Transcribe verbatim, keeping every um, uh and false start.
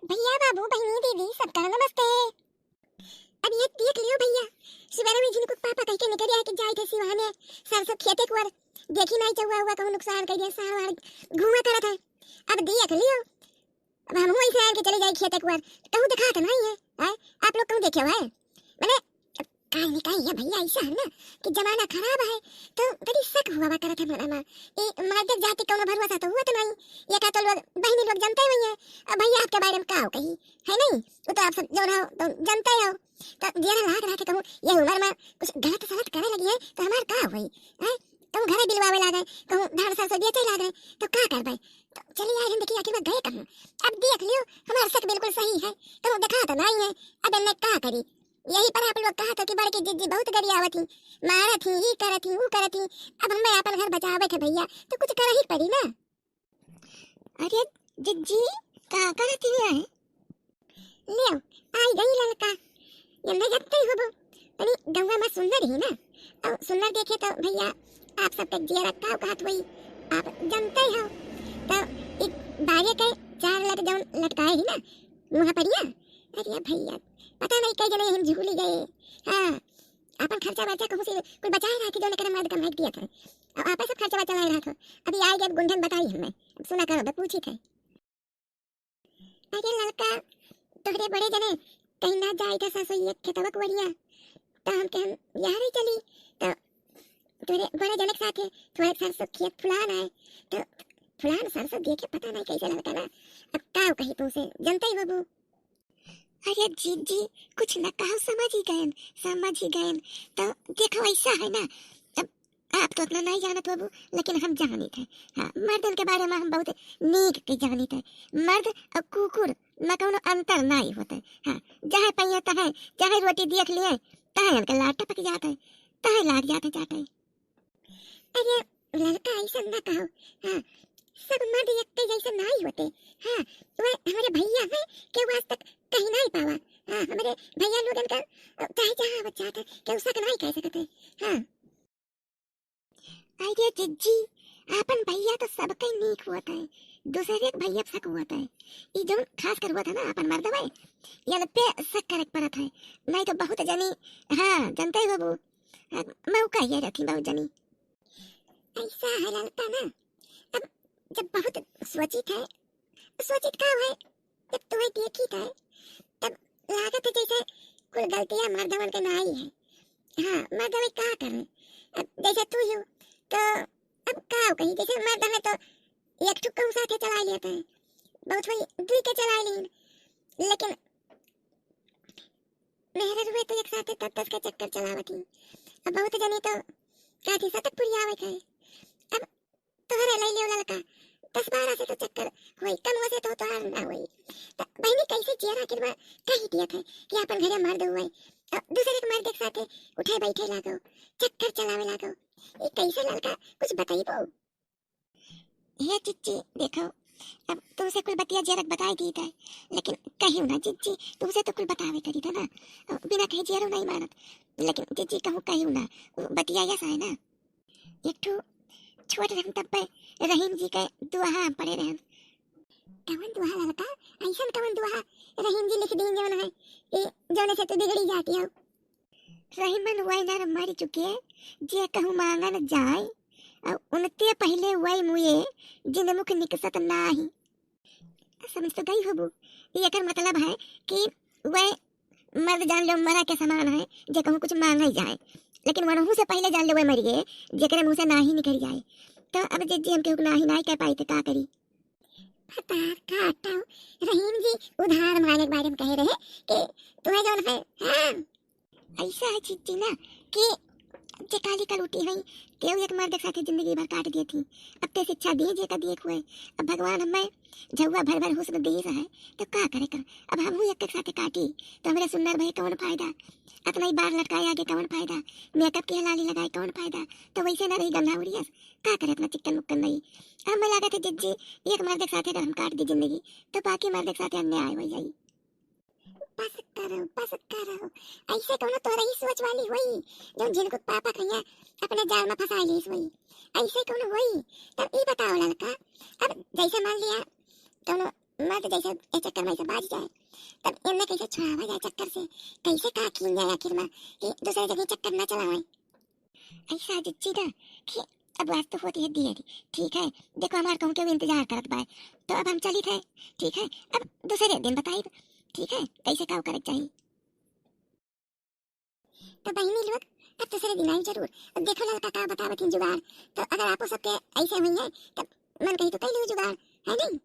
भइया, बाबू, बहिनी, दीदी, सबका नमस्ते। अब ये देख लियो भइया, सुबेरे में झिनकू क पापा कहि के निकरि आए कि जाइत है सिवाने सरसों खेते कुअर, देखी नाहीं चउवा उवा कहूँ नुकसान कइ दिया, साँड़ वाँड़ घूमा करत है। अब देख लियो, अब हमहूँ ऐसे आए के चले जाई खेते कुअर, कहूँ देखात नाहीं है, हैं? आप लोग कहूँ देखे हुआ है? मने, काहे नहीं कही है भइया, ऐसा है ना कि जमाना खराब है, तो बड़ी शक हुआ बा करत है मना मा। ए, मर्द जाति कउनो भरोसा तो हुआ तो नाहीं, ये का तो लोग, बहिनी लोग जनते हुई है, अब भइया आपके बारे में का कही, है नाहीं? वो तो आप सब जउन हो, तो जनते हो, तो जेरा लाग रहा के कहूँ, ये उमर में कुछ गलत सलत करे लगी है, तो हमार का होई, हैं? कहूँ घरे बिलवावे लागे, कहूँ धान सरसों बेचे लागे, तो का करबे? तो चली आए हम, देखी आखिर में गए कहूँ। अब देख लियो, हमार शक बिल्कुल सही है, कहूँ देखा तो नाहीं है, अब एमे का करी? यही पर आप लोग कहत हो कि बड़की जिज्जी बहुत गरियावत ही, मारत ही, ई करत ही, ऊ करत ही। अब हमें आपन घर बचावे के भइया, तो कुछ करही पड़ी ना। अरे जिज्जी, का करत ही है? लेव, आई गई ललका। ये नहीं जानते ही होबो, तनी गौवा में सुन्नर ही ना। और सुन्नर देखे तो भइया, आप सबके जियरा काव कहत होई, आप जनते हो। तो एक बाजे के चार लट जउन लटकाए ही ना, मुँह परिया। अरे भइया, पता नहीं कई जने हम झूली गए। हाँ, आपन खर्चा वर्चा कहूँ से कुल बचाए रहा थी, जउन एकरे मर्द कमाई दिया था। अब आपे सब खर्चा वर्चा लाए रहा था। अभी आए गए, अब गुंडन बताई हमें। अब सुना करो, अब पूछी थे। अरे ललका, तोहरे बड़े जने कहीं ना जाए था सासु ये खेतवा कुवरिया। तो हम के हम यहाँ रही चली। तो तोहरे बड़े जने के साथे थोड़े सरसों खेत फुलान है। तो फुलान सरसों देखे पता नहीं कैसे लगता ना। अब का कही तुमसे, जनते ही बाबू। अरे जीजी, कुछ न कहो, समझ ही गयन, समझ ही गयन। तो देखो ऐसा है ना, अब आप तो उतना नहीं जानत बाबू, लेकिन हम जानित है। हाँ, मर्दन के बारे में हम बहुत नीक के जानित है। मर्द और कुकुर में कउनो अंतर नहीं होत है। हाँ, जहाँ पइया तहाँ, जहाँ रोटी देख लिए, तहाँ उनके लार टपक जात है, तहाँ लाग जात है चाटे। अरे ललका, ऐसा ना कहो। हाँ, सब मर्द एक के जैसे नहीं होते। हाँ, वह हमारे भइया हैं कि वो आज तक कहीं नहीं पावा। हाँ, हमारे भइया लोगन का, अ, चाहे जहाँ आवत जात है, केहू शक नहीं कह सकत है। हाँ। अरे जिज्जी, आपन भइया तो सबके नीक होत है, दूसरे के भइया पे शक होत है। ई जउन खास कर होत है ना आपन मर्दवे, यन पे शक करे के पड़त है, नहीं तो बहुत जनी, हाँ, जनते ही बाबू, हाँ, मौका ये रखी बहुत जनी। ऐसा है ललका ना, अब जब बहुत सोचित है, सोचित का है, जब तुम्हें देखित है, तब लागत है जैसे कुल गलतियाँ मर्दवन के नाई है। हाँ, मर्दवे का करें, अब जैसे तू ही हो, तो अब का कही, जैसे मर्द हमें तो एक ठुक कहूँ साथे चला लेते हैं, बहुत हुई दुई के चला लीन, लेकिन मेहररुए तो एक साथे दस दस के चक्कर चलावत ही। अब बहुत जनी तो काठी सतक पुरियावे के। अब तोहरे लई लियो ललका, दस बारह से तो चक्कर होई, कम से तो तोहार ना होई। त बहिनी कैसे जियरा आखिर में कही दिया था कि आपन घरे मर्द हुए, अ, दूसरे के मर्द एक साथे उठे बैठे लागो, चक्कर चलावे लागो, ये कैसे ललका, कुछ बताइबो? हे चिच्ची, देखो, अब तुमसे कुल बतिया जरक बताए दीत है, लेकिन कहियो ना जिज्जी, तुमसे तो कुल बतावे करी था ना, बिना कहे जियरो नहीं मानत, लेकिन जिज्जी कहूँ कहियो ना, उ बतिया ऐसा है ना, एक ठो छोट रहन तब पे रहीम जी के दुआहा हम पड़े रहन। कवन दुआहा ललका? ऐसन कवन दुआहा रहीम जी लिख दीन जवन है, ए, जौने से तू बिगड़ी जाती हो? रहीमन वही नर मर चुके, जे कहूँ मांगन जाए, और उनते पहले वही मुए, जिन मुख निकसत नाही। समझ तो गई होबू, ये एकर मतलब है कि वह मर्द जान लो मरा के समान है, जे कहूँ कुछ मांगे जाए, लेकिन वनहू से पहले जान लो वह मर गए, जेकरे मुँह से नाही निकल जाए। तो अब जे, जे हम केहू के नाही, नाही कह पाई तो का करी? भतार काटो, रहीम जी उधार मांगे के बारे में कहे रहे कि तुम्हें जौन है, हाँ। ऐसा है चिच्ची ना कि जे काली कलूटी है, केहू एक मर्द के साथे जिंदगी भर काट दिए थी। अब ते शिक्षा दिए जे का दिए हुए। अब भगवान हमें झउआ भर भर हुस्न दे रहा है, तो का करे का? अब हम हूँ एक के साथे काटी, तो हमरे सुन्नर भई कौन फायदा? अतना ही बार लटकाए आगे कौन फायदा? मेकअप के लाली लगाए कौन फायदा? तो वैसे ना रही गन्ना उड़ियस, का करे अपना चिक्कन मुक्कन नहीं। अब मैं लागत है जिज्जी, एक मर्द के साथे अगर हम काट दी जिंदगी, तो बाकी मर्द के साथे अन्याय हो जाई। बस करो, बस करो। ऐसे कौनो तोरे ही सोच वाली होई, जो जिनको पापा कहिया अपने जाल में फंसा लीस होई। ऐसे कौनो होई? तब ई बताओ ललका, अब जैसे मान लिया कौनो मर्द जैसे ए चक्कर में से बाज जाए, तब एन्ने कैसे छुड़ावा जाए चक्कर से, कैसे का कीन जाए आखिर में कि दूसरे जगह चक्कर ना चलावे। ऐसा जिज्जी ना कि अब आज तो होती है दियरी, ठीक है, देखो हमार कहूँ के इंतजार करत बाय, तो अब हम चलित है, ठीक है, अब दूसरे दिन बताइब, ठीक है, कैसे का करे के चाहिए। तो बहिनी लोग, अब दूसरे दिन आई जरूर। अब देखो ललका का बतावत हिन जुगाड़, तो अगर आपो सबके ऐसे हुई है, तब मन कही तो कई लियो जुगाड़, है नहीं?